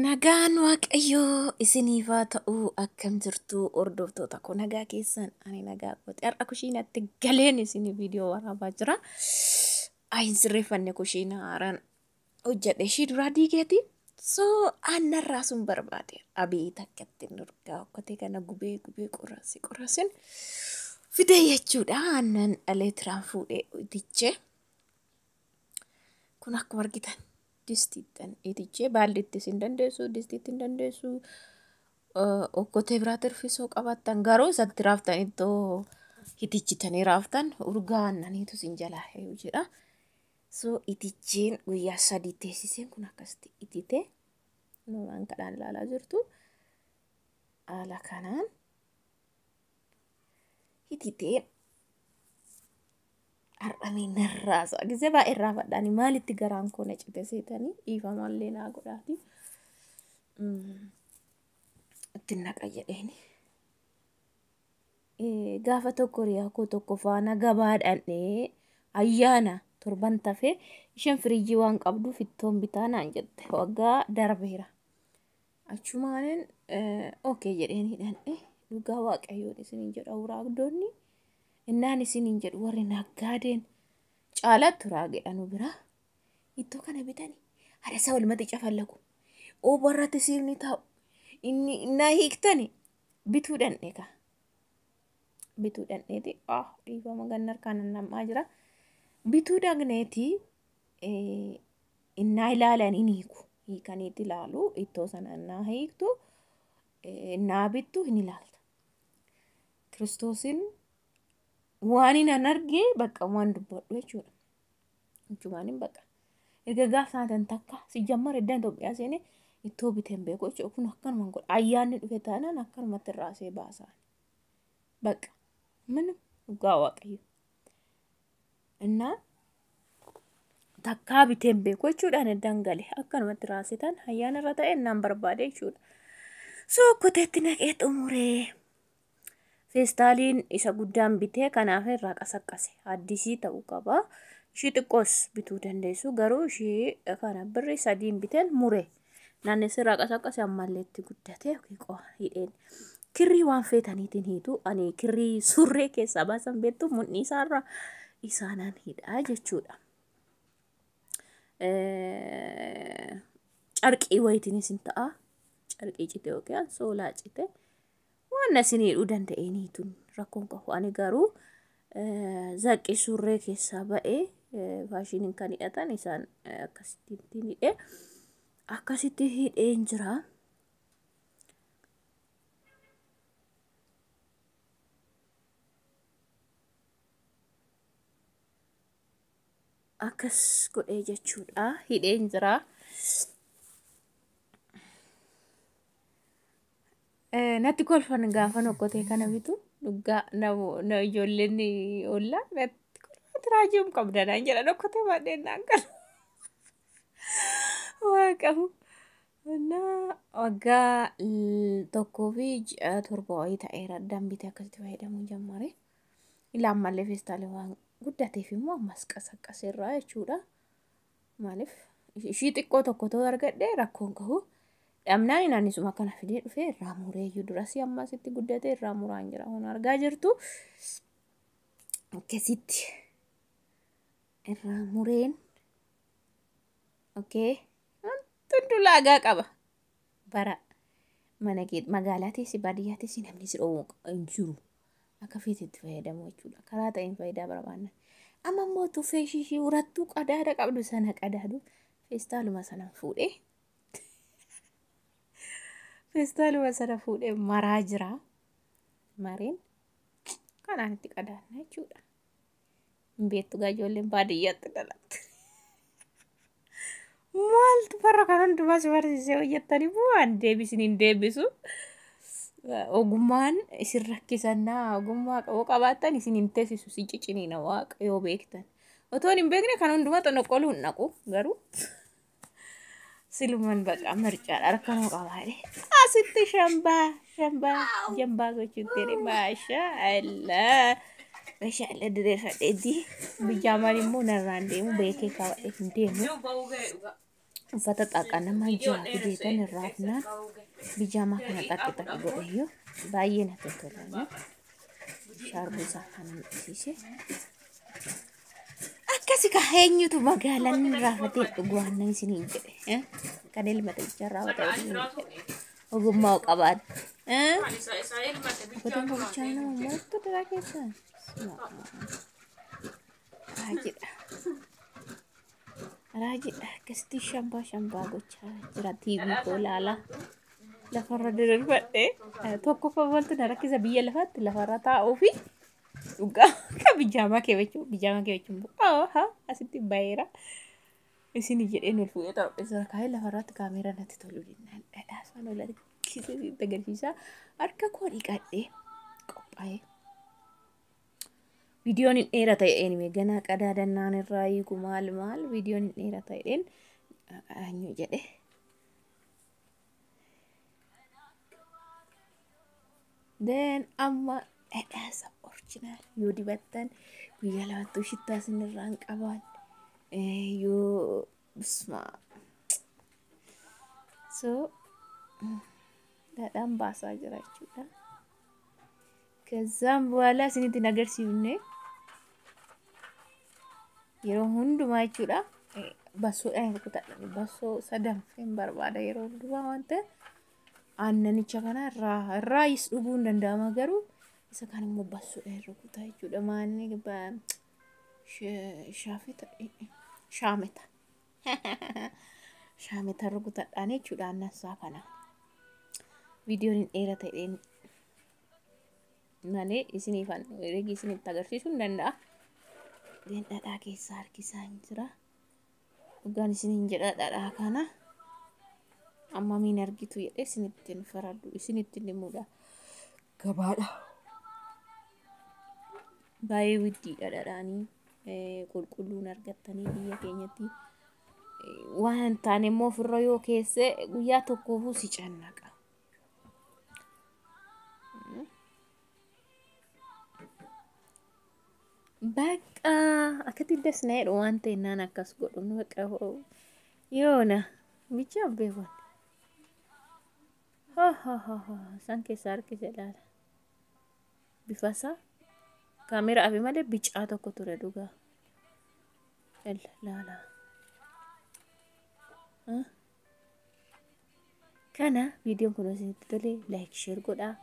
Nagaan Waaqayyoo isiniif haa ta'u. Akkam jirtu hordoftoota koo? Nagaa keessan? Ani nagaa kooti. Har'a kushiinatti galeen isinii viidiyoo waraabaa jira. Ayin sirreeffanne kushiina haaraan hojjedhe ishii duraa diigeeti. So aannarraa sun barbaade. Abeet akkatti nurgaa okkotee kana gubee gubee qoraasee qoraaseen fide jechuudha. Aannan dhalee tiraan fuudhee itichee. Kun akkuma argitan distiittan itichee baalliittis hin dandeessu, distiitti hin dandeessu. Okkotee biraa tirfisoo qabaattan garuu isatti raaftan ittoo itichitanii raaftan urgaa aannaniitu isin jalaa heeyu jedha. So iticheen guyyaa 3 teessiseen kun akkasitti itite nuuraan kadhaan ilaalaa jirtu. Haala kanaan ititee har'amee narraasa. Gisee baay'ee irraafadhaani maalitti garaan koo na cite seetanii dhiifamallee naa godhaati. Itti naqa jedheeni. Gaafa tokko hiriyaa koo tokko faana gabaa dhaqnee ayyaana torban tafee isheen firiijii waan qabduuf ittoon bitaa naan jette waggaa darbeera. Achumaanin okee jedheenii dhaqne. Dhugaa Waaqayyoon isiniin jedha, uraagdoonni innaan isiniin jedhu warri naggaadeen caalatti uraagedha nu biraa. Ittoo kana bitanii haadha isaa walumatti cafallaku. Oobarratti siifni taa'u. Inni innaa hiiktani bituu dhaqne kaa. Bituu dhaqneeti dhiifama ganna harkaan nam'aa jira. Bituu dhaqneeti innaa ilaalan hin hiiku. Hiikaniitti ilaalu ittoo sana innaa hiiktu innaa bittu hin ilaalta. Kiristoosin waan hin arge bakka waan dubbadhu jechuudha. Jechuun hin bakka. Erga gaaf sanaatiin takka si jammar iddaan Itoophiyaa seenee ittoo biteen beeku jechuudha. Kun akkanuma godha. Ayyaanni dhufe taanaan akkanumatti irraa baasaa. Bakka mana dhugaa Waaqayyo. Innaa takkaa biteen beeku jechuudhaan iddaan gale akkanumatti raasitan ayyaana irra ta'e innaan barbaade jechuudha. So okkoteetti naqee xumuree. Feestaaliin isa guddaan bitee kanaaf irraa qasaqqase. Addisii ta'uu qaba. Ishii xiqqoos bituu dandeessu garuu ishii kana birri 3 biteen mure. Naannessi irraa qasaqqase ammallee itti guddate hidheen. Kirrii waan feetaniitiin hiitu ani kirrii surree keessaa baasan beektu mudhii isaarra isaanaan hidhaa jechuudha. Carqii wayitiinis hin ta'a. Carqii cite yookiin soolaa cite. Waan isin hidhuu danda'een hiituun rakkoon qabu. Ani garuu zaqqii surree keessaa ba'ee faashiniin kan hidhatan isaan akkasitti hidhee akkasitti hidheen jira. Akkas godhee jechuudha. Hidheen jira. Natti kolfan gaafa okkotee kana bitu dhugaa na ijoolleen ollaa natti kolfan raajiin qabda naan jedhan okkotee baadheen naan galu. Waa qabu. Waggaa 1 fi ji'a 7 wayii ta'eera addaan bitee akkasitti fayyadamuu jammare. Ilaa ammallee feestaalii waan guddateef immoo ammas qasaqqaseerraa jechuudha. Maaliif ishii xiqqoo tokko ta'uu argadhee rakkoon qabu. Dhabnaan naannisuma kana fidee dhufee irraa muree iyyuu durasii ammas itti guddatee irraa muraan jira. Kun argaa jirtu akkasitti irraa mureen. Okee wanti laagaa qaba. Bara mana magaalaa teessi baadiyyaa teessi namni si dhoowwu hin jiru. Akka feetetti fayyadamu jechuudha. Karaa ta'een faayidaa barbaanna. Amma immoo tuffee ishii urattuu qadaada qabdu sana qadaadu feestaaluma sana fuudhee feestaaluma sana fuudhee maraa jira. Mareen kanaan itti qadaadna jechuudha. Hin beektu gaa ijoolleen baadiyyaatti dhalatte. Maaltu farra kan hundumaa si barsiisee hojjettanii waan deebisin hin deebisu. Ogummaan isin rakkisannaa ogummaa qabu qabaattan isin hin teessisu si ciciniina waaqa yoo beektan. Otoo hin beekne kan hundumaa xonoqoluu hin dhaqu garuu siluman baqa mircaadha harkanuu qabaadhe. Asitti shambaa shambaa jambaa gochuutti jedhe maashaa Allah. Maashaa Allah diriirfadheetti. Bijaamaan immoo narraan deemu beekee kaawwadhee hin deemu. Uffata xaaqaa nama ja'a fideetan irraa hafnaan bijaamaa kana xaqqi xaqqi godheyyuu baay'ee natti tola. Shaarbuu isaa kana nuqsiise. Akkasi ka eenyutu magaalaan raafatee dhugu aannan isiniin jedhe. Kan ilma ta'ichaa raawwata isiniin jedhe. Ogummaa qabaadha. Okoteen kun bichaan nama moottu dara keessa. Raajidha. Raajidha. Akkasitti shambaa shambaa gochaa jira. TV koo ilaalaa. Lafarra diriirfadhee tokkoffaa wanti na rakkisa biyya lafaatti lafarra taa'uu fi dhugaa akka bijaamaa keewwachuu bijaamaa keewwachuun haa asitti bayeera. Isin jedheen ol fuudhee xarapheessa kaa'ee lafarratti kaameeraa natti tolu jennaan dhadhaa isaan ol harkisee sitti agarsiisa. Harka koo dhiqadhee qophaa'ee. Viidiyoon hin dheerata jedheen ganaa qadaadannaan irraa hiiku maal maal viidiyoon hin dheerata jedheen eenyu jedhe. Then amma dhadhaasa original yoo dibattan guyyaa lamattuu shittaa isinirraa hin qaban yoo bisma so dhadhaan baasaa jira jechuudha. ከዛም በኋላ isinitti hin agarsiifne yeroo hundumaa jechuudha. Bassoodhaan rukutadha. Bassoo sadanfeen barbaada yeroo hundumaa waan ta'eef aannanicha kana irraa irraayis dhuguu hin danda'ama garuu isa kan immoo bassoodhaan rukutaa jechuudha. Maanni shaafita shaameta shaameta rukutadhaan jechuudha aannan isaa kana. Viidiyoon hin dheerata jedheen malee isiniif herregi isinitti agarsiisuu hin danda'a. Dhadhaa keessaa harkisaa hin jira. Dhugaan isiniin jedha dhadhaa kana amma miin argitu jedhee isinitti hin faraddu isinitti hin himudha. Gabaadha. Baay'ee widdiidha dhadhaanii qulqulluun argattanii biyya keenyatti waan hin taane immoo ofirra yoo keesse guyyaa tokkoofuu si cannaqa. Bakka akkatti das na jedhu waan ta'e naan akkas godhu bakka yoona bichaan beekan. Isaan keessaa harkise ilaala. Bifa isaa kaameeraa fi malee bicaa tokko ture dhugaa. Ilaala. Kana viidiyoon kun isinitti tole like share godhaa.